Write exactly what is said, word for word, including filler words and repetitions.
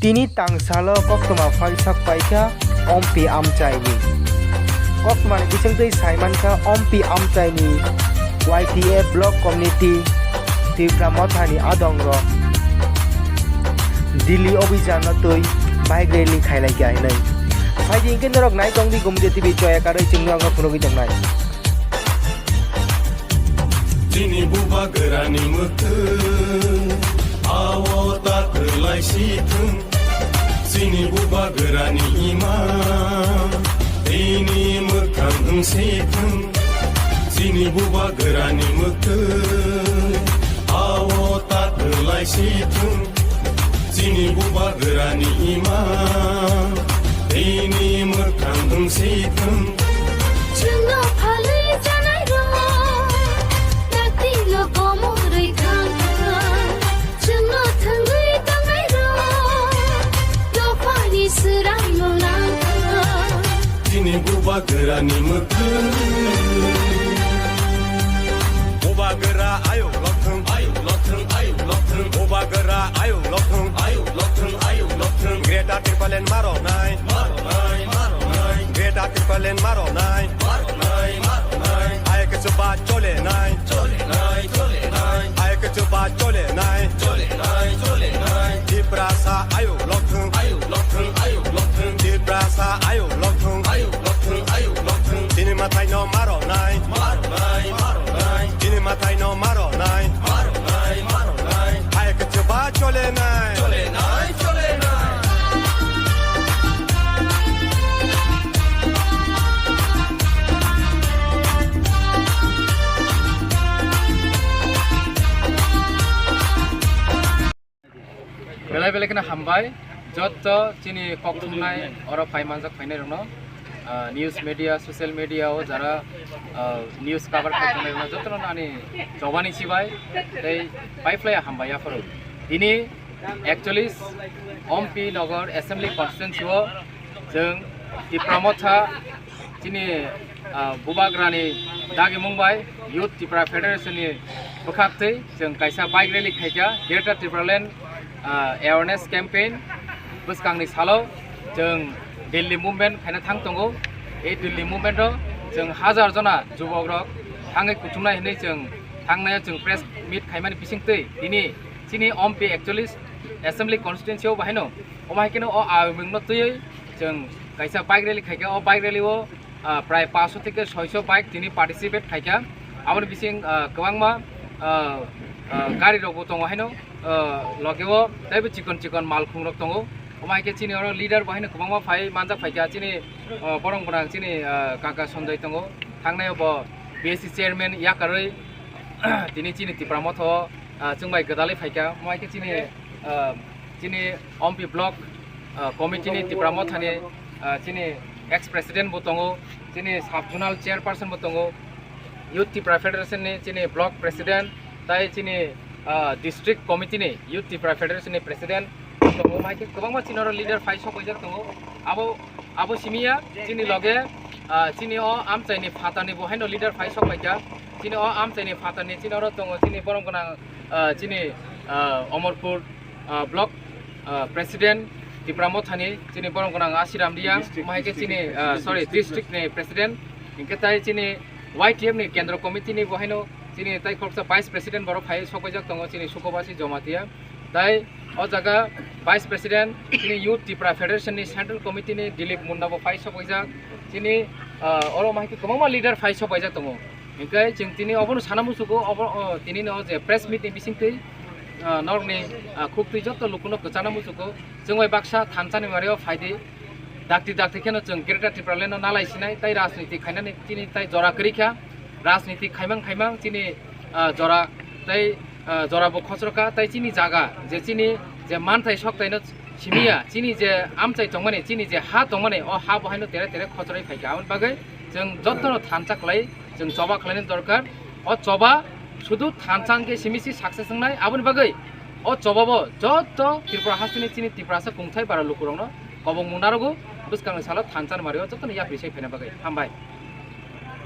Tini tangsalo koktwma phaisak paikha Ompi amchaini. Koktwmani bisingtwi saimankha Ompi amchaini Y T F Block Community Tipra Mothani adongrok Delhi obijanno twi bike rally khailaikha hinwi. Phaidi hinkhe norok naitongdi Gumje T V choya karwi chwng norokno phunugwi tongnai. Chini bubagrani mwkhwng, ao ta kwlai si thwng. Chini bubagrani ima, tini mwkhang wng si thwng. Chini bubagrani mwkhwng, ao ta kwlai si thwng. Chini bubagrani ima, tini mwkhang wng si thwng. Chwngno phalwi chanai rok, taktino komorwi thang thang. Chwngno thwngwi tongnai rok, dophani swrangno nang thang. Chini bubagrani mwkhwng. Bubagra ayuk lokthwng, ayuk lokthwng, ayuk lokthwng. Bubagra ayuk lokthwng, ayuk lokthwng, ayuk lokthwng. Greater Tipraland maronai, maronai, maronai. Greater Tipraland maronai, maronai, maronai. Ayuk chuba cholenai, cholenai, cholenai. Ayuk chuba cholenai, cholenai, cholenai. Tiprasa ayuk lokthwng, ayuk lokthwng, ayuk lokthwng. Tiprasa ayuk lokthwng, ayuk lokthwng, ayuk lokthwng. Chini mathaino maronai, maronai, maronai. Chini mathaino maronai, maronai, maronai. Ayuk chuba cholenai, cholenai, cholenai. Belai belai kheno hambai, jotto chini kok thumnai oro phai manjak phainai rokno, ah, news media, social media o jara, ah, news cover khai tongnai rokno jotto no ani chobani chibai tei pai phlai hambai yaphuru. Tini ekchollis Ompi Nagar Assembly Constituency o chwng Tipra Motha chini, ah, bubagrani dagimung bai Youth Tipra Federation ni bwkhaktwi chwng kaisa bike rally khaikha Greater Tipraland, ah, Awareness Campaign bwskangni salo chwng Delhi movement khaina thang tongo. Ei Delhi movement o chwng hajar jona jubok rok thangwi kuchumnai hinwi chwng thangnai o chwng press meet khaimani bisingtwi tini chini Ompi ekchollis Assembly Constituency o bahaino omo hai kheno o ayung no twiwi chwng kaisa bike rally khaikha. O bike rally o ah, prai paanch sho theke soi sho bike tini participate khaikha. Aboni bising, ah, kwbangma, ah, ah, gari rokbo tongo haino, ah, loge o teibo chikon chikon malkhung rok tongo. Omo hai khe chini oro leader bo haino kwbangma phai manjak phaikha chini, ah, borok gwnang chini, ah, kaka Sanjay tongo. Thangnai o bo B S C chairman yakarwi tini chini Tipra Motha o, ah, chwng bai gwdalwi phaikha. Omo hai khe chini, ah, chini Ompi block, ah, committee ni Tipra Mothani, ah, chini ex president bo tongo, chini sub zonal chairperson bo tongo, Youth Tipra Federation ni chini block president, tai chini, ah, district committee ni Youth Tipra Federation ni president tongo, mai khe kwbangma chini oro leader phai sok paijak tongo. Abo, abo simi ya chini loge, ah, chini o amchai ni phatar ni bo haino leader phai sok paikha. Chini o amchai ni phatar ni chini oro tongo chini borom gwnang, ah, chini, ah, Omorpur, ah, block, ah, president Tipra Mothani, chini borom gwnang Asiram Riyang, district, omo hai khe chini, district, ah, sorry, district, district ni president, hinkhe tai chini Y T F ni kendro committee ni bo haino chini tai khoroksa vice president borok phai sok paijak tongo chini Sukobasi Jomatia, tai o jaga vice president chini Youth Tipra Federation ni central committee ni Dilip Munda bo phai sok paijak chini, ah, oro omo hai khe kwbangma leader phai sok paijak tongo. Hinkhe chwng tini obono sana muchugo, obo, o, tini no je press meet ni bisingtwi, ah, norokni, ah, khuktwi joto lukuno kwchana muchugo. Chwng bai baksa thansa ni mario phaidi. Dakti dakti kheno chwng Greater Tipraland no nalai sinai, tai rajniti khainani chini tai jora kwrwi kha. Rajniti khaimang khaimang chini, ah, jora tai, ah, jora bo khosro kha, tai chini jaga je chini je manthai sok tai no simi ya, chini je amchai tongmani, chini je ha tongmani, o ha bo haino tere tere khosroi phai kha. Aboni bagwi chwng jotono thansa khlai, chwng choba khlaina dorkar. O choba sudu thansa hwnkhe simi si success wngnai. Aboni bagwi o choba bo joto Tripura hasteni chini Tiprasa kungthai bara lukurokno kobongmung narogo, bwskangni salo thansa ni mario jotono yapri sai phaina bagwi. Hambai.